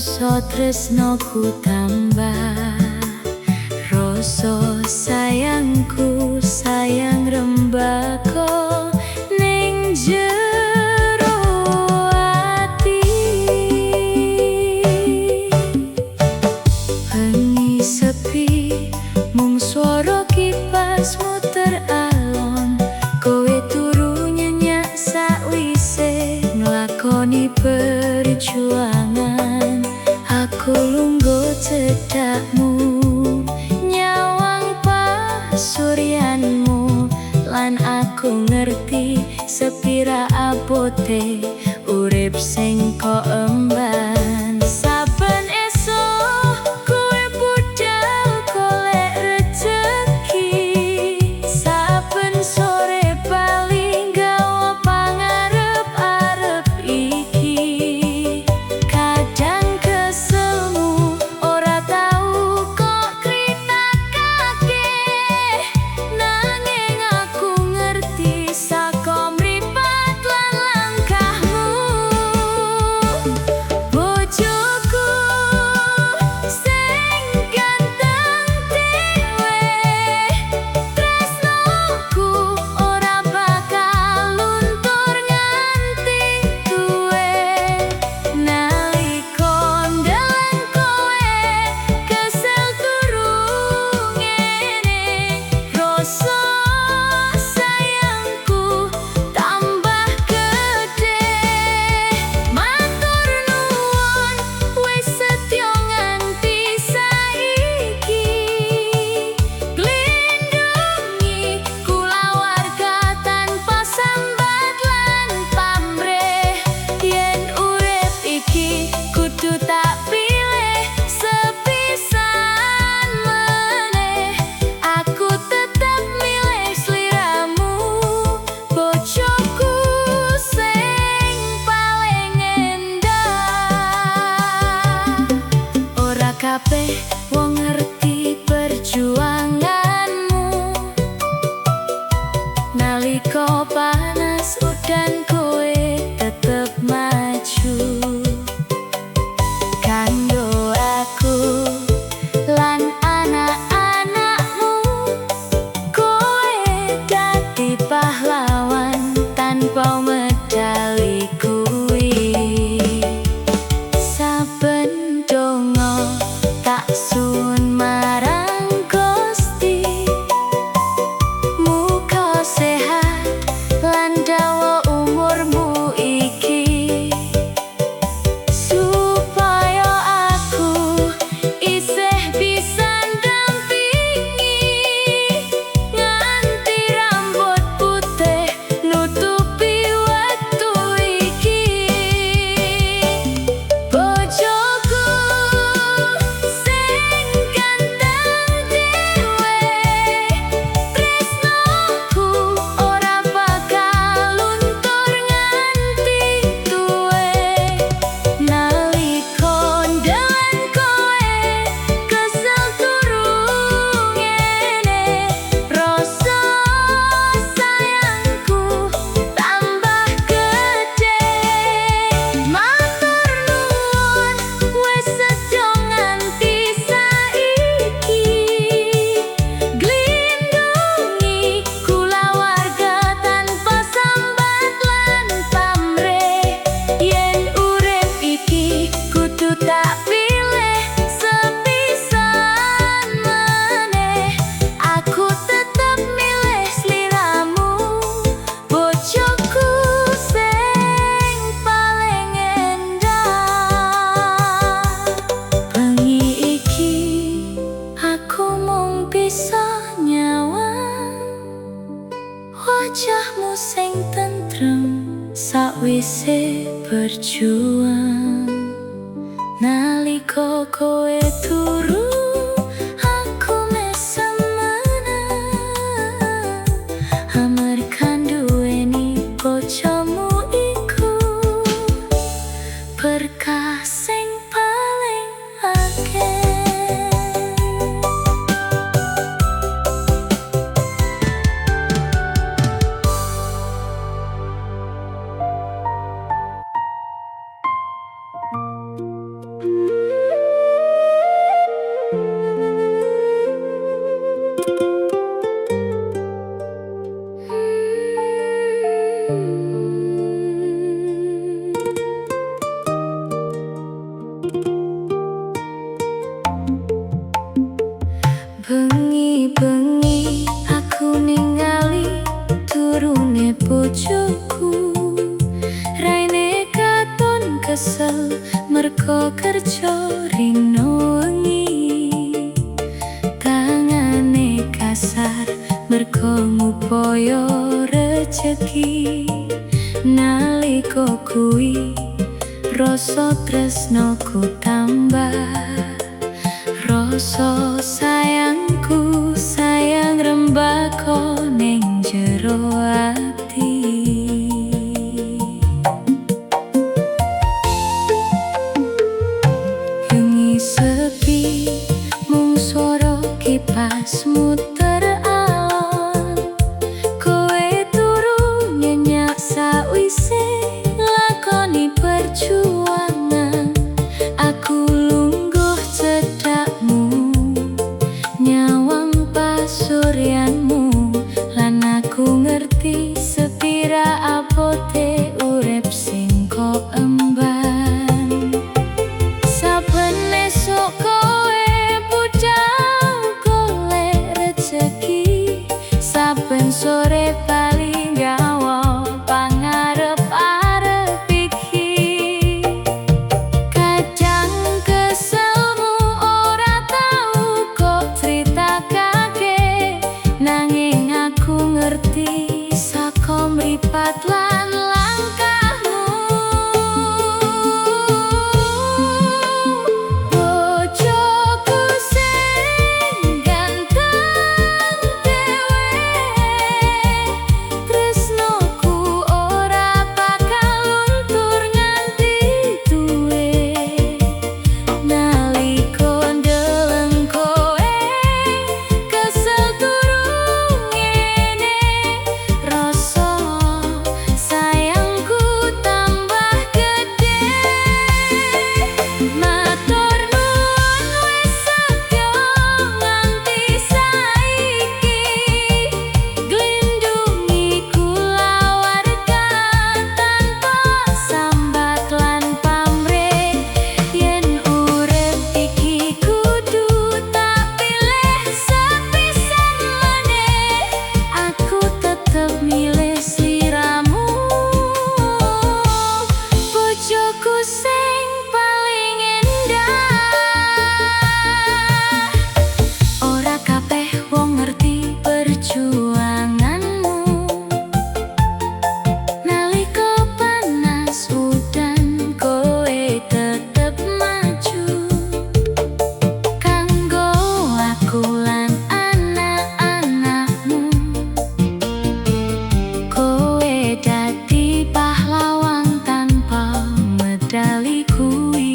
Rasa tresnoku tambah, rasa sayangku sayang rembaka ning jero ati. Bengi sepi mung swara kipas muter alon, kowe turu nyenyak sakwise nglakoni perjuangan. Aku lungguh cedhakmu nyawang pasuryanmu, lan aku ngerti sepira abote urip sing kok emban. Saben esuk kowe budal golek rejeki, saben sore bali nggawa pangarep-arep iki. Kadang keselmu ora tau kok critakake, nanging aku ngerti saka mripat lan langkahmu. Bojoku sing ganteng dhewe, tresnoku ora bakal luntur nganti tuwe. Nalika ndeleng kowe kesel turu ngene, rasa sayangku tambah gedhe. Matur nuwun wis setya nganti saiki, nglindungi kulawarga tanpa sambat lan pamrih. Yen urip iki kudu tak pilih sepisan meneh, aku tetep milih sliramu, bojoku sing paling endah. Ora kabeh wong ngerti perjuanganmu, nalika panas udan kowe tetep maju. Kanggo aku lan anak-anakmu, kowe dadi pahlawan tanpa medali kuwi. Saben donga tak suwun marang Gusti, muga sehat lan dawa umurmu iki, supaya aku isih bisa ndampingi nganti rambut putih nutupi wektu iki. Bojoku sing ganteng dhewe, tresnoku ora bakal luntur nganti tuwe. Nalika ndeleng kowe kesel turu ngene, rasa sayangku tambah gedhe. Matur nuwun wis setya nganti saiki, nglindungi kulawarga tanpa sambat lan pamrih. Yen urip iki kudu tak pilih sepisan meneh, aku tetep milih sliramu, bojoku sing paling endah. Bengi iki aku mung bisa nyawang wajahmu sing tentrem sakwise berjuang. Nalika kowe turu aku mesem meneng, amarga nduweni bojomu iku berkah sing paling akeh. Bengi-bengi aku ningali turune bojoku. Raine katon kesel merko kerja rino wengi. Tangane kasar merko ngupoyo rejeki. Nalika kuwi rasa tresnoku tambah. Rasa sayangku sayang rembaka ning jero ati. Bengi sepi mung swara kipas muter alon. Kowe turu nyenyak sakwise lakoni perjuangan. Aku lungguh cedhakmu nyawang pasuryanmu. Lan aku ngerti sepira abote urip sing kok emban. Saben esuk kowe budal golek rejeki. Saben sore bali nggawa pangarep-arep iki. Kadang keselmu ora tau kok critakake. Nanging aku ngerti saka mripat lan langkahmu. Bojoku sing ganteng dhewe, tresnoku ora bakal luntur nganti tuwe. Nalika ndeleng kowe kesel turu ngene, rasa sayangku tambah gedhe. Matur nuwun wis setya nganti saiki. Nglindungi kulawarga tanpa sambat lan pamrih. Yen urip iki kudu tak pilih sepisan meneh, aku tetep milih sliramu. Bojoku sing paling endah. Ora kabeh wong ngerti perjuanganmu. Nalika panas udan kowe tetep maju. Kanggo aku lan anak-anakmu. Kowe dadi pahlawan tanpa medali kuwi.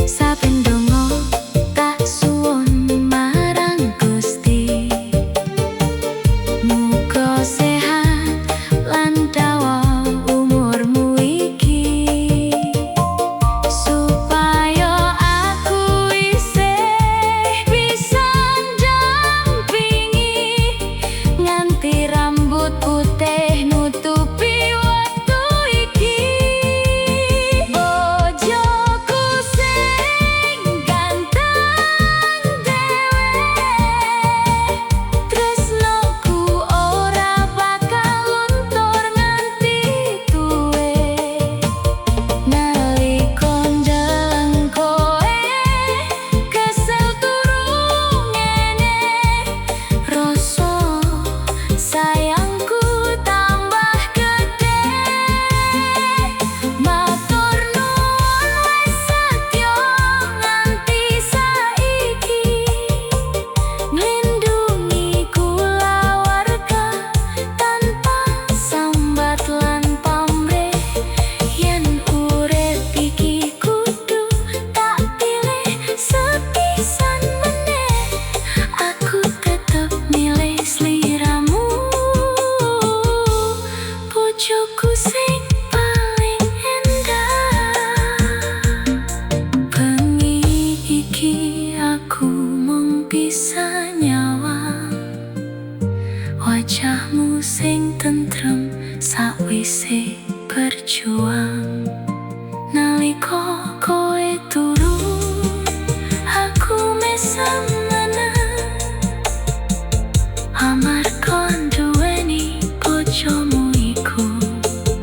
Saben donga tak suwun marang Gusti. Muga sehat lan dawa umurmu iki. Supaya aku isih bisa ndampingi nganti rambut putih nutupi wektu iki. Bojoku sing ganteng dhewe, tresnoku ora bakal luntur nganti tuwe. Nalika ndeleng kowe kesel turu ngene, rasa sayangku tambah gedhe. Matur nuwun wis setya nganti saiki. Nglindungi kulawarga tanpa sambat lan pamrih. Yen urip iki kudu tak pilih sepisan meneh, aku tetep milih sliramu. Bojoku sing paling endah. Bengi iki aku mung bisa nyawang wajahmu sing tentrem sakwise berjuang. Nalika kowe turu aku mesem. Amarga nduweni bojomu iku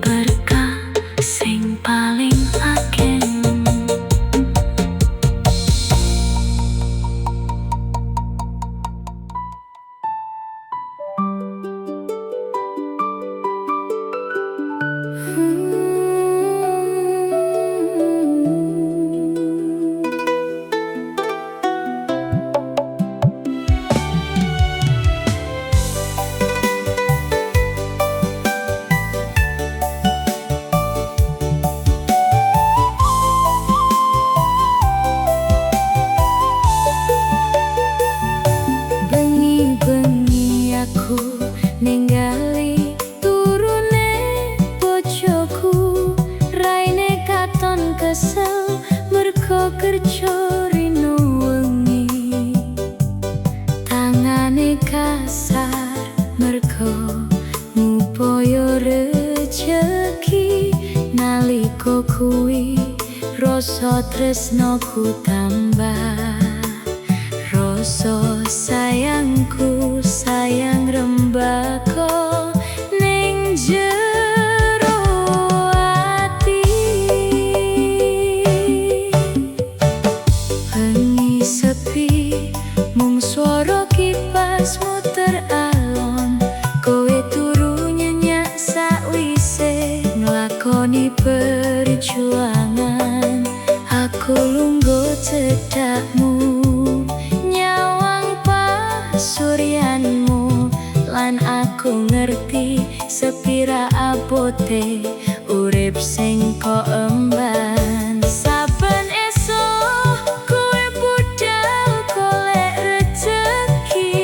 berkah sing paling ageng. Bengi-bengi aku ninggali turune bojoku, raine katon kesel mergo kerja rino wengi. Tangane kasar mergo ngupoyo rejeki. Nalika kuwi rasa tresnoku tambah, rasa sayangku sayang rembaka ning jero ati. Bengi sepi mung swara kipas muter alon, kowe turu nyenyak sakwise nglakoni perjuangan. Aku lungguh cedhakmu nyawang pasuryanmu, lan aku ngerti sepira abote urip sing kok emban. Saben esuk kowe budal golek rejeki,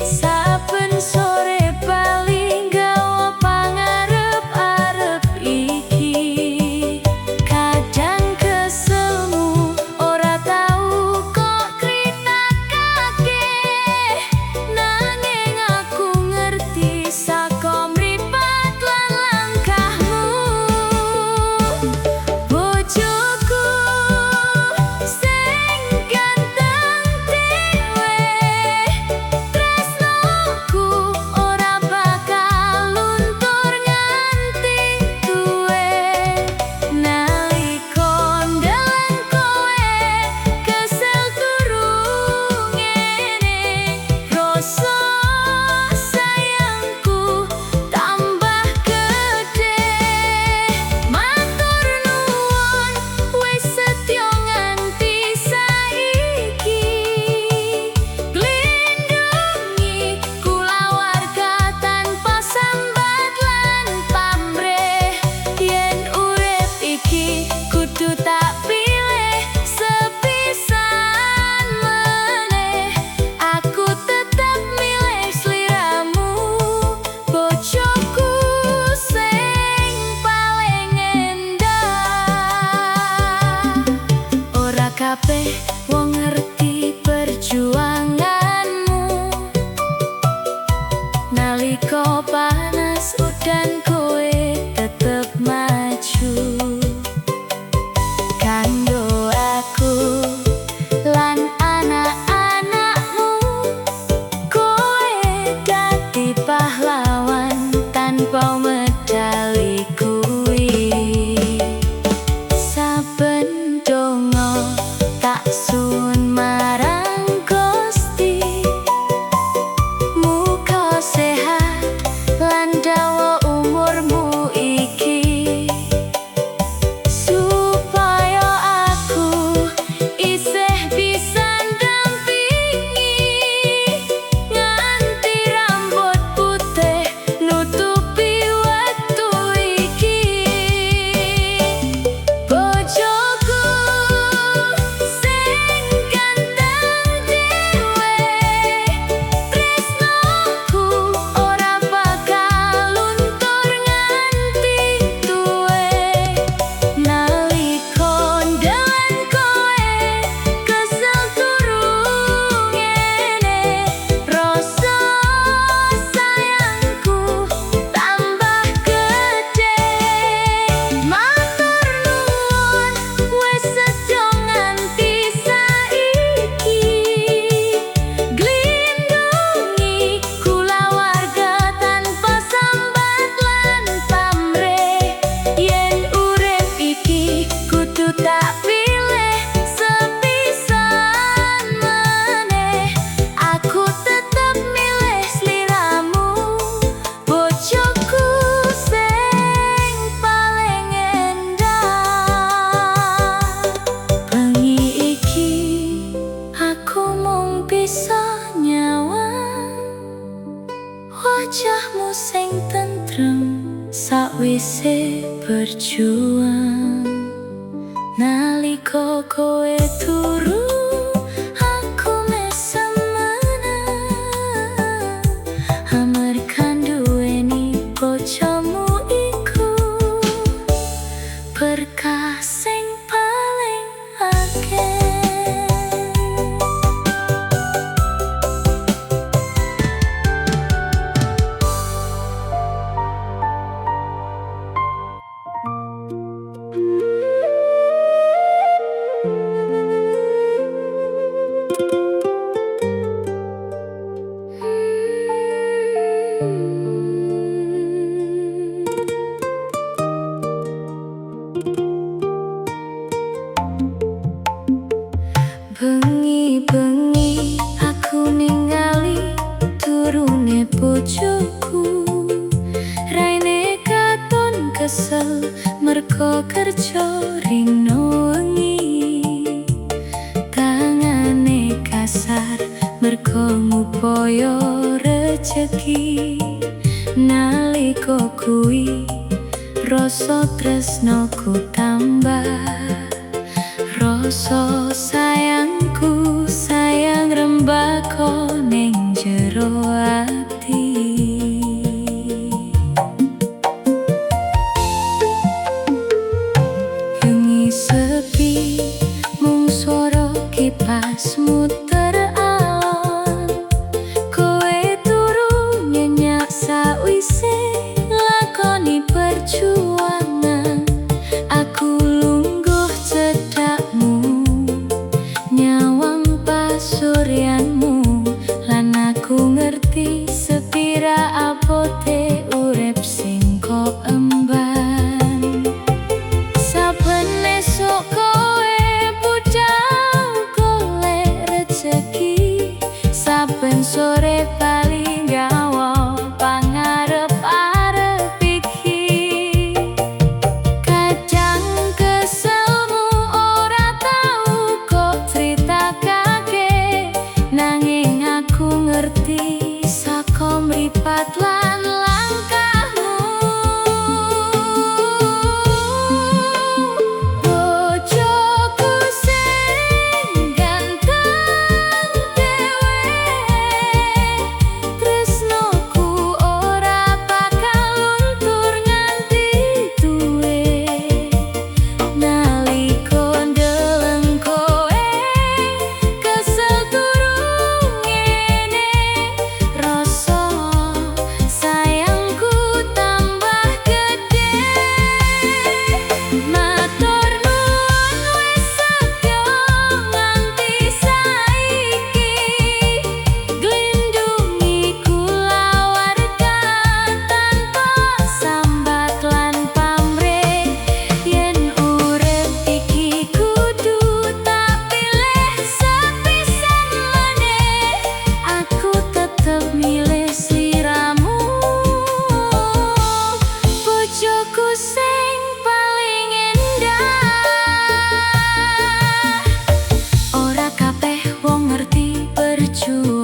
saben sore bali nggawa pangarep-arep iki. Kadang keselmu ora tau kok critakake, nanging aku ngerti saka mripat lan langkahmu. Wajahmu sing tentrem sakwise berjuang. Nalika kowe turu, aku mesem meneng, amarga nduweni bojomu iku berkah sing paling akeh. Bengi-bengi aku ningali turune bojoku. Raine katon kesel mergo kerja rino wengi. Tangane kasar mergo ngupaya rejeki. Nalika kuwi rasa tresnoku tambah, rasa sayangku sayang rembaka ning jero ati. Bengi sepi mung swara kipas muter alon. Kowe turu nyenyak sakwise lakoni perjuangan. Aku lungguh cedhakmu, nyawang pasuryanmu, lan aku ngerti sepira abote urip sing kok emban. Saben esuk kowe budal golek rejeki, saben sore bali nggawa pangarep-arep iki. Kadang keselmu ora tau kok critakake, nanging aku ngerti saka mripat lan langkahmu. Bojoku sing ganteng dhewe, tresnoku ora bakal luntur nganti tuwe. Nalika ndeleng kowe kesel turu ngene, rasa sayangku tambah gedhe. Matur nuwun wis setya nganti saiki, nglindungi kulawarga tanpa sambat lan pamrih. Yen urip iki kudu tak pilih sepisan maneh, aku tetep milih sliramu, bojoku sing paling endah. Ora kabeh wong ngerti perjuanganmu.